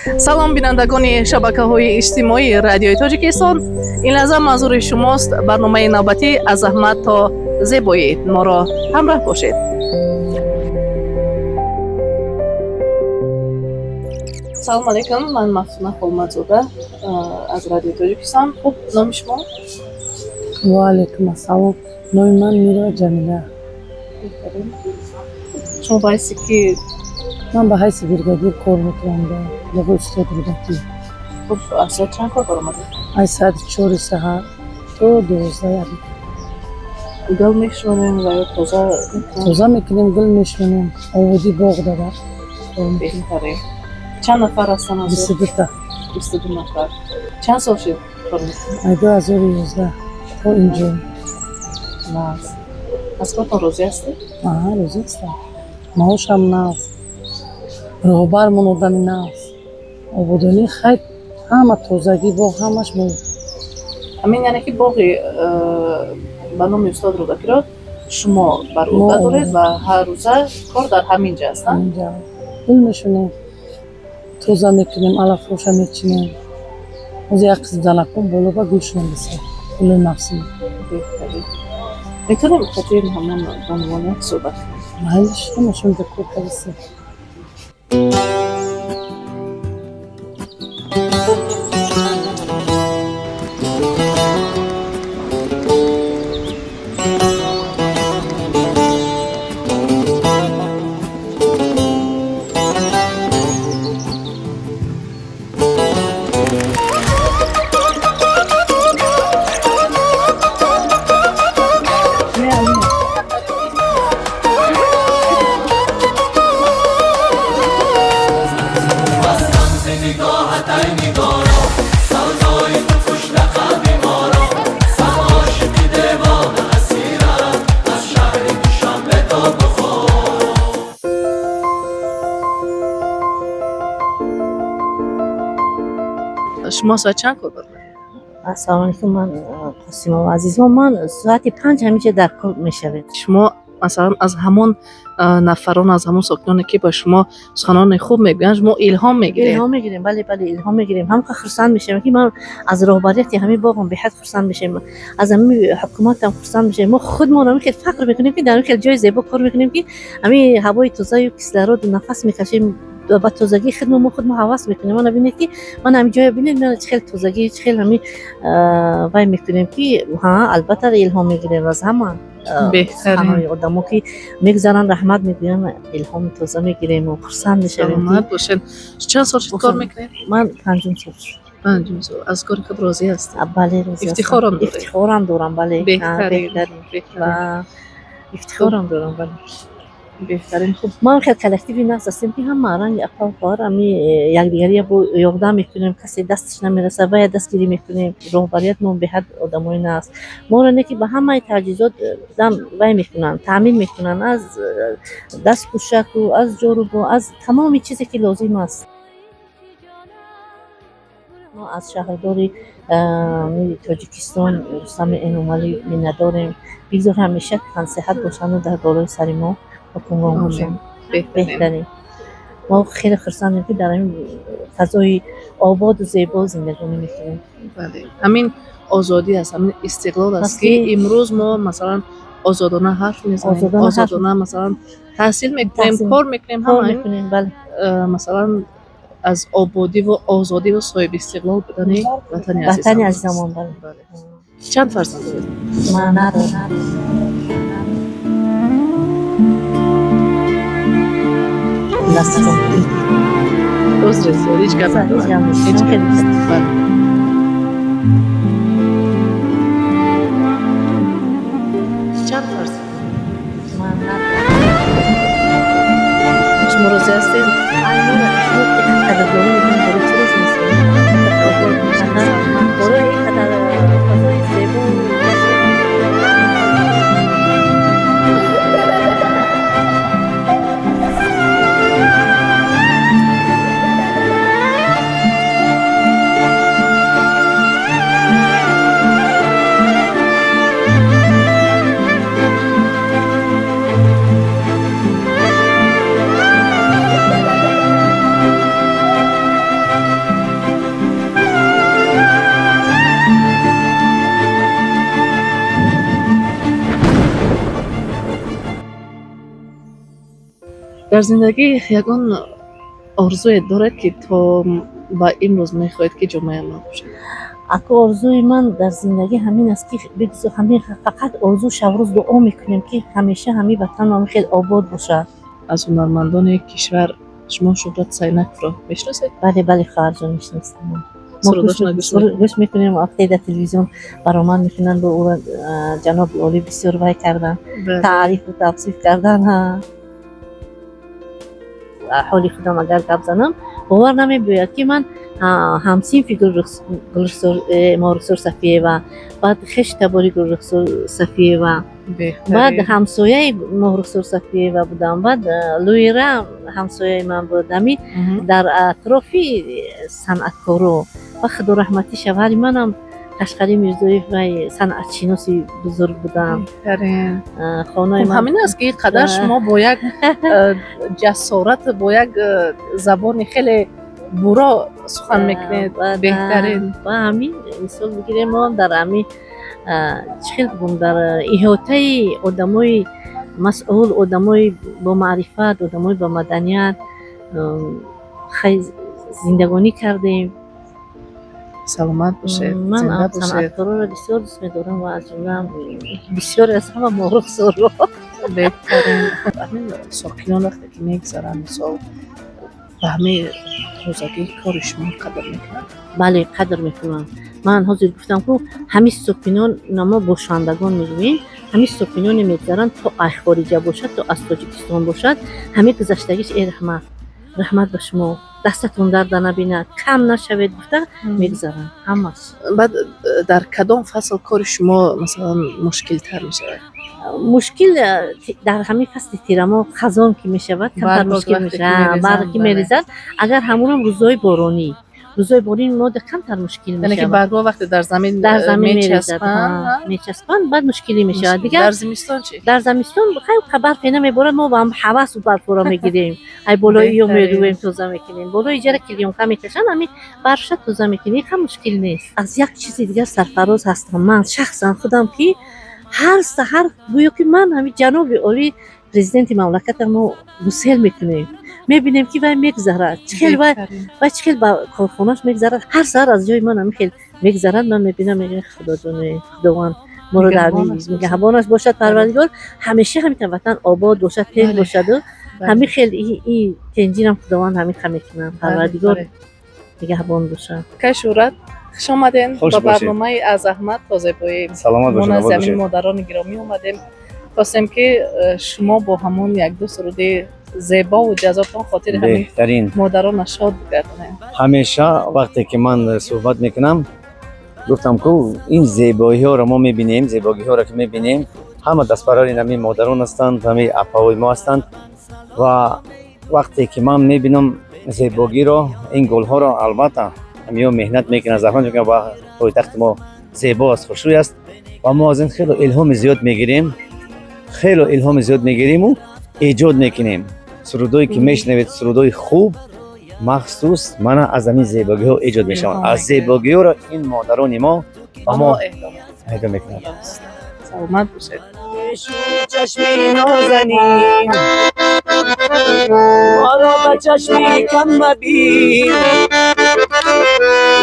Салом, бинандагони шабакаҳои иҷтимоии Радиои Тоҷикистон. Ин лаҳза манзури шумост барномаи навбатӣ «Аз заҳмат то зебоӣ». Моро ҳамроҳ бошед. Салому алайкум, ман Мафтуна Холмадзода аз Радиои Тоҷикистон. Хуб, номи шумо? Ва алайкум ассалом. Номи ман Мирова Ҷамила. Шумо ба ҳайси ки? Ман ба ҳайси бригадир кор мекунам дар боғи устод Рӯдакӣ. Хуб, аз соат чанд кор баромадед? Аз соати 4-и саҳар то 12-и обед. Гул мешунонем ва ё тоза мекунем? Тоза мекунем, гул мешунонем, ободии боғ дара кор мекунем. Беҳтарин. Чанд нафар ҳастанд аз? 22-та. 22 нафар. Чанд сол шуд кор мекунед? Аз 2011 то инҷо. Нағз. Аз кортон розӣ ҳастед? Аҳа, розӣ ҳастам. Маошам нағз, роҳбармон одами нағз, ободонӣ, хайр, ҳама тозагӣ боғ, ҳамаш мо. Ҳамин, яъне ки боғи ба номи устод Рӯдакиро шумо бар уҳда Мо. доред ва ҳар рӯза кор дар ҳамин ҷа аст, на? Ҳаминҷа гул мешунем, тоза мекунем, алафҳоша мечинем. Ҳозир як қисм занакон боло ба гул шунондаса, гулои мавсимӣ. Беҳтарин. Метавонем хотири ҳамон бонувон як суҳбат кунем? Майли, шумо шумида кор кардисе. Шумо соат чанд кор баромадед? Ассалому алайкум, ман Қосимова Азизо, ман соати 5 ҳаминҷа дар кор мешавем. Шумо, масалан, аз ҳамон нафарон, аз ҳамон сокиноне, ки ба шумо суханони хуб мегӯянд, шумо илҳом мегиред? Илҳом мегирем, бале, бале, илҳом мегирем. Ҳамқа хурсанд мешавем, ки ман аз роҳбарияти ҳамин боғам беҳад хурсанд мешавем, аз ҳамин ҳукуматам хурсанд мешавем. Мо худмон ҳамин хел фахр мекунем, ки дар ҳамин хел ҷои зебо кор мекунем, ки ҳамин ҳавои тозаю кислороду нафас мекашем, ба тозагии худмо мо худмо ҳавас мекунем. Мана бинед, ки ман ҳамин ҷоя бинед, мана чӣ хел тозагӣ, чӣ хел ҳамин вай мекунем, ки ҳа, албатта, илҳом мегирем аз ҳама Беҳтарин. суханои одамо, ки мегузаранд, раҳмат мегӯянд, илҳоми тоза мегирему хурсанд мешавем, ки Саломат бошед. Чанд сол шуд кор мекунед? Ман панҷум сол шуд. Панҷум сол. Аз кори худ розӣ ҳастед? Бале, розӣ ҳастам. Ифтихорам доред? Ифтихорам дорам, бале. Ҳа, Беҳтарин. беҳтарин. Беҳтарин. Ва ифтихорам дорам, бале. Беҳтарин. Хуб. Мо ҳам хел коллективи нағз ҳастем, ки ҳама ранги апа хоҳар ами якдигария бо ёрдам мекунем. Касе дасташ намераса, вая дастгирӣ мекунем. Роҳбариятмон беҳад одамои нағз моро не, ки ба ҳамаи таҷҳизот дам вай мекунанд, таъмин мекунанд, аз дастпӯшаку, аз ҷорубо, аз тамоми чизе, ки лозим аст. Мо аз шаҳрдори Тоҷикистон Рустами Эмомалӣ миннатдорем. Бигзор ҳамеша тансиҳат бошанду дар болои сари мо ҳукмрон бошанд. Беҳтарин. Беҳтарин. Мо хеле хурсандем, ки дар ҳамин фазои ободу зебо зиндагонӣ мекунем. Бале, ҳамин озодӣ аст, ҳамин истиқлол аст, Аст, ки ки имрӯз мо, масалан, озодона ҳарф мезанем, озодона ҳарф- озодона, масалан, таҳсил мекунем, Таҳсил- кор мекунем, кор ҳама ин, мекунем, бале. Масалан, аз ободиву озодиву соҳибистиқлол будани ватани ватани азизамон аст. Азизамон, бале. Бале. Чанд фарзанд доред? Ман надорам. Дастатон. Узри зиёд, ҳеҷ гап ҳеҷ надорам. гап нест. Ҳеҷ гап Хеле нест. Бале. Чанд фарзанд? Ман надорам. Шумо розӣ ҳастед? Ай, моро шумо қадрдонӣ мекунем, барои чӣ розӣ нестем? Обод бошед. Саломат бошед. Барои ин қадар фазои зебо. Дар зиндагӣ ягон орзуе доред, ки то ба имрӯз мехоҳед, ки ҷомаи амал пӯшед? Аку, орзуи ман дар зиндагӣ ҳамин аст, ки ҳамин фақат орзу, шабрӯз дуо мекунем, ки ҳамеша ҳамин ватанам хеле обод бошад. Аз ҳунармандони кишвар шумо Шуҳрат Сайнаковро мешиносед? Бале, бале, хоҳарҷон, мешиносам. Сурудошона гӯш мекунед? Гӯш мекунем. Вақте дар телевизион баромад мекунанд, бо ӯро ҷаноби олӣ бисёр вай кардан, таърифу тавсиф кардан. Ҳоли худам агар гап занам, бовар намебиёяд, ки ман ҳамсинфи Моҳрухсор Сафиева, баъд хеши табори Гулрухсор Сафиева, баъд ҳамсояи Моҳрухсор Сафиева будам, баъд Луира ҳамсояи ман буд. Ҳами дар атрофи санъаткоро ва худо раҳматӣ шавҳари манам Қашқарӣ Мирзоев, вай санъатшиноси бузург буданд. Хонаи Хуб, ҳамин аст, ки қадар шумо бо як ҷасорат, бо як забони хеле буро сухан мекунед. Беҳтарин. Ва ҳамин мисол бигирем, мо дар ҳамин, чӣ хел бигӯм, дар иҳотаи одамои масъул, одамои бомаърифат, одамои ба маданият хай зиндагонӣ кардем. Саломат бошед. Ман зинда бошед. Санъаткороро бисёр дӯст медорам ва аз ҷумла бисёре аз ҳама Моҳрухсорро. Беҳтарин. Ҳамин сокинон вақте ки мегзаранд, мисол, ба ҳамаи тозагии кори шумо қадр мекунанд? Бале, қадр мекунанд. Ман ҳозир гуфтам, ку ҳамин сокинон, мо бошандагон мегӯем, ҳамин сокиноне мегзаранд, то ай хориҷа бошад, то аз Тоҷикистон бошад, ҳамин гузаштагиш: «Э, раҳмат, раҳмат ба шумо, дастатон дарда набинад, кам нашавед», гуфта мегузаранд ҳамаш. Баъд дар кадом фасл кори шумо, масалан, мушкилтар мешавад? Мушкил дар ҳамин фасли тирамоҳ, хазон ки мешавад, камтар Барг мушкил вақте ки мешавад. мерезанд, Барг ки мерезад, агар ҳамонам рӯзҳои боронӣ, рӯзҳои боронӣ мо камтар мушкил Яъне ки мешавад. Баргҳо вақте дар замин Дар замин мерезад, мечаспанд, ҳа? Мечаспанд, баъд мушкилӣ мешавад. Дигар Дар зимистон чӣ? Дар замистон хай барфе намеборад, мо ба ҳавасу барфҳоро мегирем, ай болои ё мерӯем, тоза мекунем. Болои иҷара клеёнка мекашанд, ҳамин барфша тоза мекунем, ҳам мушкил нест. Аз як чизи дигар сарфароз ҳастам ман шахсан худам, ки ҳар саҳар гӯё ки ман ҳамин ҷаноби олӣ, президенти мамлакатамо гусел мекунем, мебинем, ки вай мегузарад, чӣ хел вай вай чӣ хел ба корхонааш мегузарад. Ҳар саҳар аз ҷои ман ҳамин хел мегузарад, ман мебинам, мегӯям: «Худоҷоне, Худованд моро дар нигаҳбонаш бошад, Парвардигор, ҳамеша ҳамин ватан обод бошад, тинҷ бошаду ҳамин хел и тинҷирам Худованд ҳамин ха мекунад, Парвардигор нигаҳбон бошад». Акай Шӯҳрат, хуш омадем ба барномаи «Аз заҳмат то зебоӣ». Саломат Мо бошед. назди ҳамин модарони гиромӣ омадем, хостем, ки шумо бо ҳамон якду суруди зебову ҷаззобтон хотири ҳамин Беҳтарин. модарона шод бигардонем. Ҳамеша вақте ки ман суҳбат мекунам, гуфтам, ку ин зебоиҳоро мо мебинем, зебогиҳоро ки мебинем, ҳама дастпарвари ҳамин модарон ҳастанд, ҳамин апаҳои мо ҳастанд. Ва вақте ки ман мебинам зебогиро, ин гулҳоро, албатта ҳамиҳо меҳнат мекунанд, заҳмат мекунанд ва пойтахти мо зебо аст, хушрӯй аст ва мо аз ин хело илҳоми зиёд мегирем, хело илҳоми зиёд мегириму эҷод мекунем. Сурудое ки мешунавед, сурудои хуб, махсус мана аз ҳамин зебогиҳо эҷод мешаванд. Аз зебогиҳоро ин модарони мо ба мо эҳдо мекунанд. Саломат бошед. Чашми нозанин, моро ба чашми кам мабин,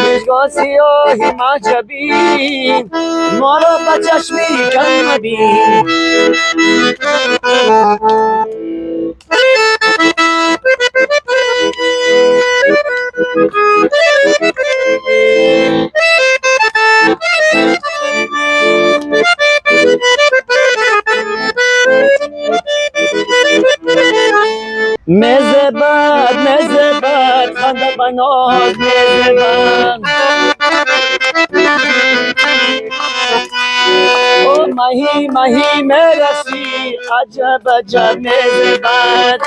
мижгон сиёҳи маҷабин, моро ба чашми кам мабин. Мезебад, мезебад, ханда ба ноз мезебад. О маҳӣ, маҳӣ мерасӣ, аҷаб, аҷаб мезебад.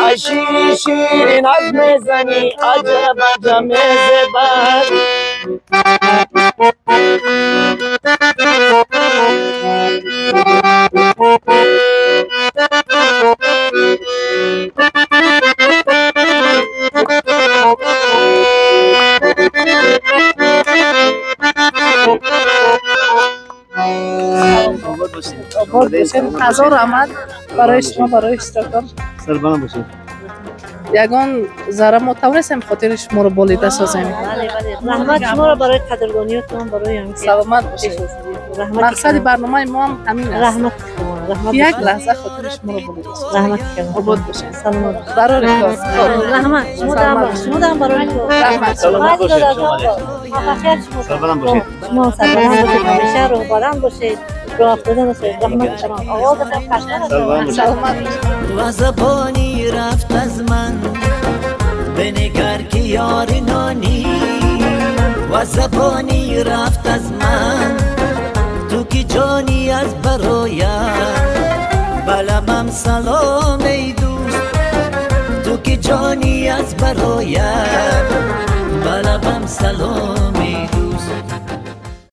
Ай шири ширин аз мезанӣ, аҷаб, аҷаб мезебад. Обод бошед. Ҳазор раҳмат барои шумо, барои иштирокдор. Сарбаланд бошед. Ягон зарра мо тавонистем хотири шуморо болида созем. Бале, бале, раҳмат шуморо барои қадрдониятон, барои ҳамин ки Саломат бошед. Раҳмати Мақсади калон. Барномаи мо ҳам ҳамин аст. Раҳмати калон, раҳмат. Як лаҳза хотири шуморо болида созем. Раҳмати калон. Обод бошед. Саломат бошед. Барори кор. Раҳмат шумо дам, Саломат. шумо дам барои кор. Раҳмат. Саломат бошед, шумо. Муваффақият шумо. Сарбаланд бошед. Шумо ҳам сарбаланд бошед, ҳамеша роҳбаланд бошед, роҳ афтода нашавед. Раҳмати калон, овозатон хаста Сарбаланд нашавад. бошед. Саломат бошед. Ва забонӣ рафт аз ман, бинигар ки ёри нонӣ, ва забонӣ рафт аз ман, ту ки ҷонӣ аз бароям, баламам салом, эй дӯст, ту ки ҷонӣ аз бароям.